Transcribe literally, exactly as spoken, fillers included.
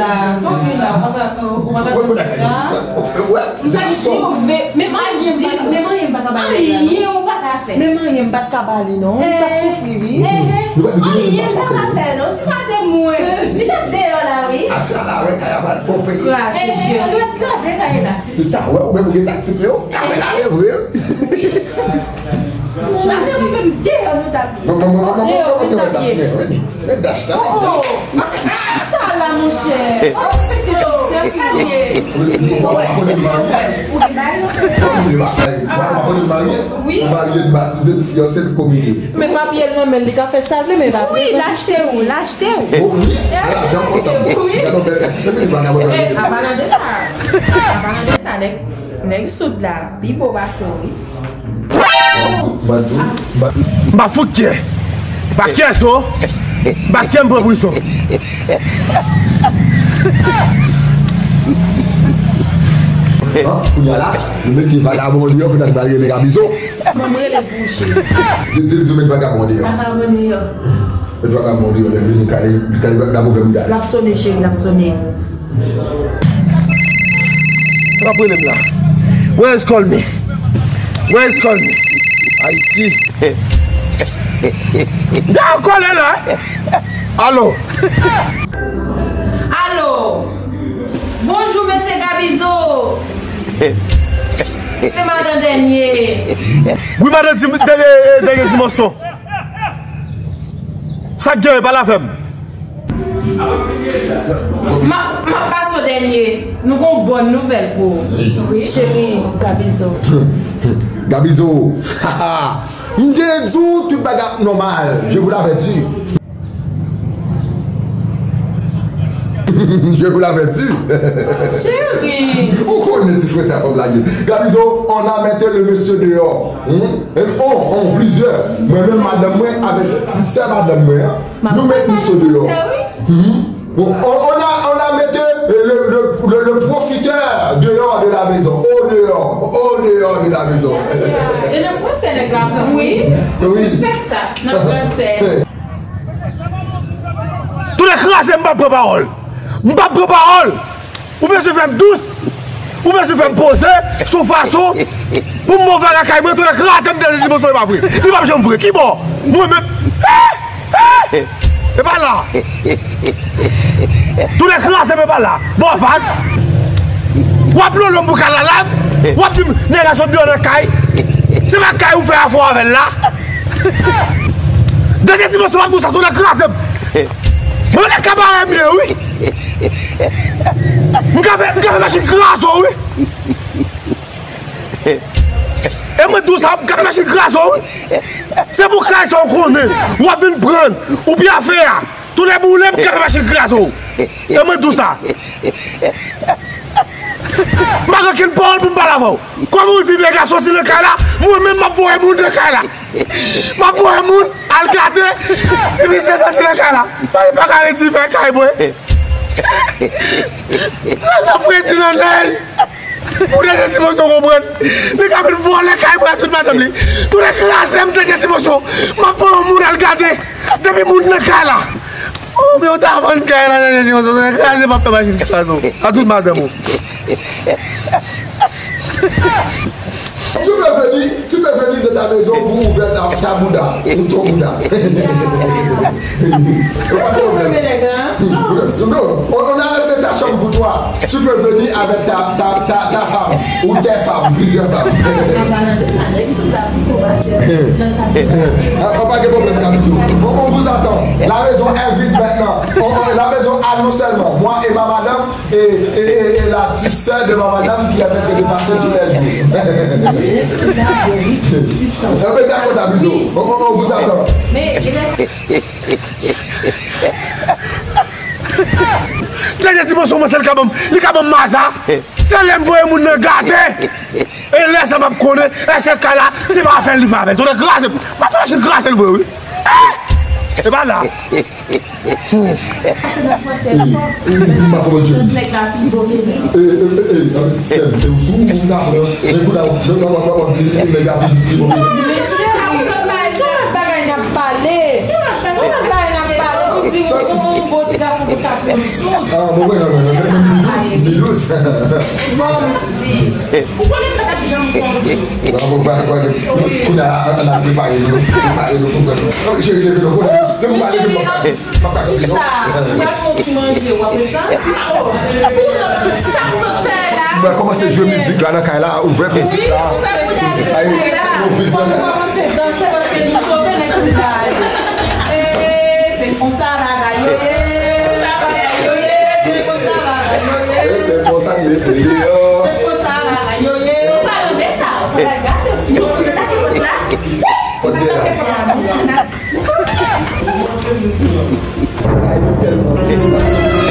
la. Son ui la, ou pa ka, ou pa ka. Wè, wè, wè. Sa sove. Men manyen m pa ka, men manyen m pa ka ba li la, non. Anyen ou pa ka fè. Men manyen m pa t ka ba li, non. Li t ap soufri, wi. Anyen m pa ka fè, non. Si pa te mwen, li t ap deyò la, wi. Aswè a la, wè, kay ap al ponpe. Kraze, cheri. Li t ap kraze kay la. Se sa, wè, ou menm ou gen taktik, men ou ka fè l ale vre. Wi. Sa vle ou menm deyò nou t ap ye. Manman, manman, manman, kòmanse wè dash, men, men, men dash la, men. Oh, oh. Sa la, monchè. Fò respekte tout sèl ou ye. Ou gen bagay nan tèt ou. Wi. Ou marye, ou batize, ou fiyanse, ou kominye. Men papye l nan men l, li ka fè sa l vle, men pa wi, l achte ou, l achte ou. Oh, wi. Ala, jan kontan. Wi. Gade yon bèl. Mwen fini vagabon. An palan de sa, an palan de sa, nèg, nèg soud la, pi bo pase w, wi. M ap fout kè. Pa kè so. Pa kè m pran prizon. Bon, kounye a la, nou mete vagabon deyò pou n al rele Gabizo. Mwen, m rele l pou ou, cheri. Di, di, di, met vagabon deyò. Vagabon deyò. Met vagabon deyò, lè l vini, kale, kale, l ap ouvè bouda. L ap sone, cheri, l ap sone. L ap rele m la. Where is call me? Where is call me? Ayiti. Da w kole la. Alo. Alo. Bonjou, mesye Gabizo. Se madan Dènye. Wi, madan Dim-, Dènye, Dènye Dimansyon. Sa k genyen, pale avè m. M ap, m ap pase w Dènye. Nou gon bòn nouvèl pou ou. Wi. Cheri, Gabizo. Gabizo. M te di w tout bagay ap nòmal. Je vous l'avertis. Je vous l'avertis. Chéri. Ou konnen ti frè sa fòm lage. Gabizo, on a mete le monsieur dehors. Hmm? E, on, on, plizyè. Mwen menm, madanm mwen, avèk ti sè madanm mwen an, nou met misye deyò. Hmm? Bon, on, on a, on a mete le, le, le, le profiteur dehors de la maison. Au dehors, au dehors de la maison. E nan fransè nèg la pran, wi. Wi. Sispèk sa, nan fransè. Tounen kraze, m p ap pran pawòl. M p ap pran pawòl. Ou bezwen fè m dous. Ou bezwen fè m poze sou fason pou m move lakay mwen, tounen kraze m, Dènye Dimansyon, e pa vre. Li p ap janm vre. Ki bò? Mwen menm. Eh! Eh! E pa la. Tounen kraze m, e pa la. Bò vag. W ap lolo m pou kalala m. W ap di m, nèg la sot deyò nan kay. Se pa kay ou fè afè w avè l la. Dènye Dimansyon, m ap di w sa, tounen kraze m. Mwen, nèg kabarè m ye, wi. M ka fè, m ka fè machin kraze w, wi. E mwen di w sa, m ka fè machin kraze w, wi. Se pou kay sa w konnen, w ap vin pran, ou byen fè a. Tounen boule, m ka fè machin kraze w. E mwen di w sa. M pa gen okenn pawòl pou m pale avè w. Kòm ou di nèg la soti nan kay la, mwen menm m ap voye moun nan kay la. M ap voye moun al gade si misye soti nan kay la. Pa, pa ka redi fè kay mwen. Nan fredi nan nèy. Pou Dènye Dimansyon konprann. Li ka vin vòlè kay mwen ak tout madanm li. Tounen kraze m, Dènye Dimansyon. M ap voye yon moun al gade. Depi moun nan kay la. Oh, men w ta vann kay la, Dènye Dimansyon. Tounen kraze, m ap fè machin kraze w. A tout madanm ou. Tu peux venir, tu peux venir dans ta maison pour ouvrir ta, ta bouda, ou ton bouda. Pas de problème. Non, on, on a laissé ta chambre pour toi. Tu peux venir avec ta, ta, ta, ta femme ou tes femmes, plusieurs femmes. Ah, pas de problème, Gabizo. On, on vous attend. La maison est vide maintenant. On, on, la maison à nous seulement. Moi et ma madame. Et, et, et, et la petite sœur de ma madame qui est en train de passer tous les jours. Eh ben, d'accord, Gabizo. On, on, on vous attend. Dènye Dimansyon, mwen, se l ka ban m, li ka ban m maza. Se lè m voye moun nan gade. E lè sa m ap konnen, èske kay la, se pa fè l li fè avè l. Tounen kraze m. M ap fè machin kraze l vre, wi. Eh! E pa la. Pase nan fransè la fò. M pa konprann, cheri. Nèg la pi bo ke li. Eh, eh, eh, eh, sèm, se ou sou moun ka pran. Men kou la, lè w ap di nèg la pi, pi bo ke li. Men cheri, se yon lòt bagay n ap pale. Se yon lòt bagay n ap pale pou di yon, yon, yon bon ti gason konsa pou yon soud. Ah, bon, wè, wè, wè, wè, wè, wè, wè, wè. Bon, m di. Ou konnen m pa t ap janm konprann. Bravo, bravo, bravo. Kounye a, ann al prepare nou. Prepare nou pou pran. Cheri, leve nou. Leve nou, leve nou. Sista, m pral fè yon ti manje, w ap retan? Sa m sot fè la? Mwen kòmanse jwe mizik la nan kay la, ouvè mizik la. Wi, ouvè bouda nan kay la. Fò nou kòmanse danse paske nou sove nèg bouda yo. Eh, se konsa bagay yo ye. Se konsa bagay yo ye. Se konsa bagay yo ye. Se konsa bagay yo ye. Sa yo ye sa. Bagay yo tèlman bèl.